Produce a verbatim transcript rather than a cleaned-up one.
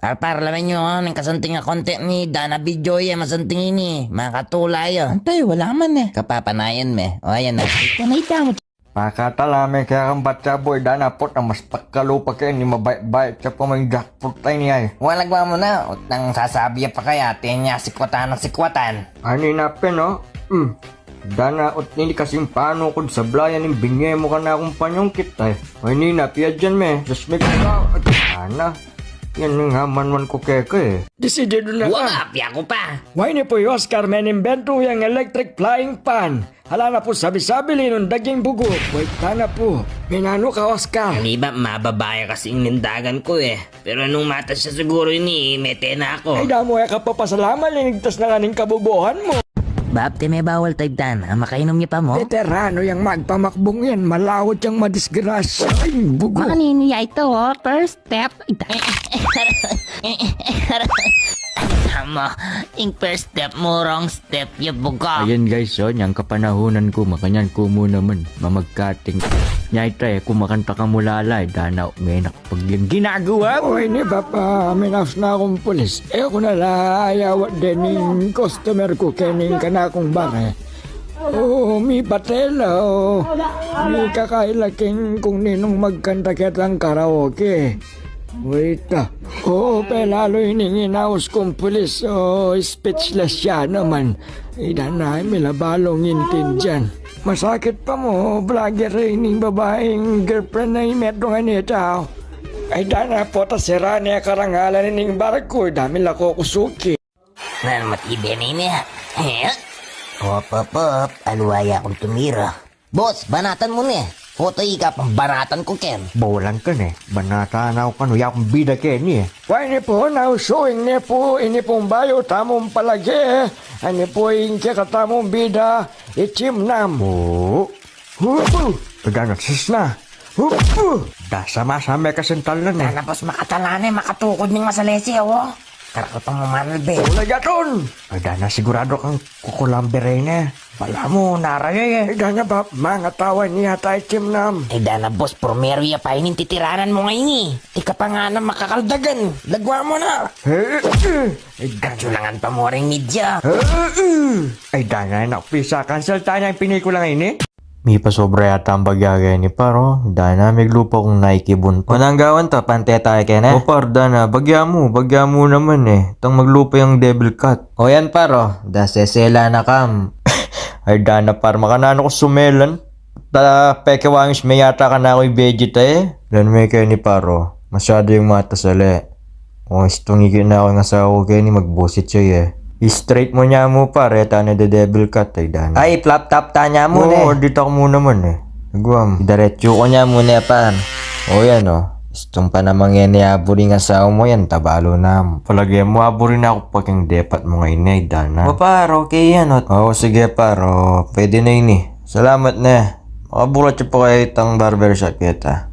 Par, par, lawen yu, oh, ning kasanting a konti ni Dana video ya, masanting ini. Makatula yu. Antay, wala man e. Kapapanayan me. O, ayan na. Panay tamu. Makatala me kaya kang batsa boy, Dana, pota mas pakalupa keni, mabayat-bayat ya pa, may jackpot tayo ni ay. Wala gwa mu na, utang sasabi ya pa kaya, ate niya sikwatan na sikwatan. Ani na pe, no? Hmm. Dana, ot nini kasing panu kud sablayan ing binye mu kanakung panyungkit, ay. Ay, nina, piadyan me. Diyos me, kaka-, Dana. Yan ing amanwan ku keka e. Disididu na ka. Wala, pia ku pa. Wa, ini pu i Oscar, menimbentu yang electric flying fan. Ala na pu sabi-sabi linung daging bugu. Wait, Dana pu. Menanu ka, Oscar? Ini ba, mababa ya kasi ing nindagan ku e. Pero nung matas ya siguru ini, mete na ku. Ay, damu e ka papasalamat, linigtas na ka ning kabubuhan mu. Bab, te me bawal tay Dana, makainum ya pa mu? Veterano yang magpamakbung yan, malawat yang madisgrasya. Ay, bugu. Makanini ya ita, o, first step. Ita. Tama, ing first step mu, wrong step ya, bugu. Ayan guys, o, nyang kapanahunan ku, makanyan ku mu naman, mamagkating. Nya ita e, kumakanta ka mu lala e, Dana, menak Pag yang ginagawa mu. O, ini, Bab, minaus na kung pulis. E ku na la ayawat dening customer ku kening kanakung bar e. O, mipatela, o. Mikakaila king kung ninung magkanta ketang karaoke. Wait, a. O, pelalu ining inaus kung pulis, o, speechless ya naman. Ay, Dana, mila balung intindian. Masakit pa mu, vlogger e ining babaing girlfriend na imetung a neta. Ay, Dana, pota sira ne karangalan ining bar ku, dami la kukusuki. Nan matibe ne ini. Hop, hop, hop. Aliwa ya kung tumira. Boss, banatan mu ne. Pota ika pang banatan ku ken. Bolan ka ne. Banatan na ku kanu, ya kung bida keni e. Wa, ini pu, nausuing ne pu, ini pung bayu tamung palage. Ini pu ing kekatamung bida, i Chimnam. O. Hupu! Pagana, sis na. Hupu! Dasama-sama me kasental na ne. Dana, boss, makatala ne, makatukud ning masalese, o. Karakal pa mu manalbe. Wala yatun! Ay, Dana, sigurado kang kukulambe reni e. Balamu naraya e. Ay, Dana, Bab, mangatawan ya ta i Chimnam. Ay, Dana, boss, purmeru ya pa ining titiranan mu ngeni. Ika pa nga na makakaldagan. Lagwa mu na. He, e. Ay, Dana. At sulangan pa mu ring media. He, e. Ay, Dana, naku, pisa, cancel ta ne ing pelikula ngeni. Mipasobra yata ing bagya keni, par, o. Dana, meglupa kung Nike bun pa. Manang gawan ta, pante tamu keni. O, par, Dana, bagya mu, bagya mu naman e. Itang maglupa yang devil cut. O yan, par, o. Da sesela na kam. Ay, Dana, par, makananu ku sumelan. Ta, peke wangis me yata kanaku i Vegeta e. Lan me keni, par, o. Masyadu yang matasale. O, istung iki na ku ing asawa ku keni, magbusit ya e. I-straight mu nya mu, par, e ta ne de-devil cut, ay, Dana. Ay, flop top ta nya mu ne. O, ditak mu naman e. Aguam. Idaretsu ku nya mu ne, par. O, yan, o. Istung pa naman ngeni aburi ing asawa mu, yan, tabalu na mu. Palage mu aburi na ku pa king depat mu ngeni, ay, Dana. O, par, okay yan, o. O, sige, par, o. Pwede na ini. Salamat ne. Makaburat ya pa kaya itang barbershop keta.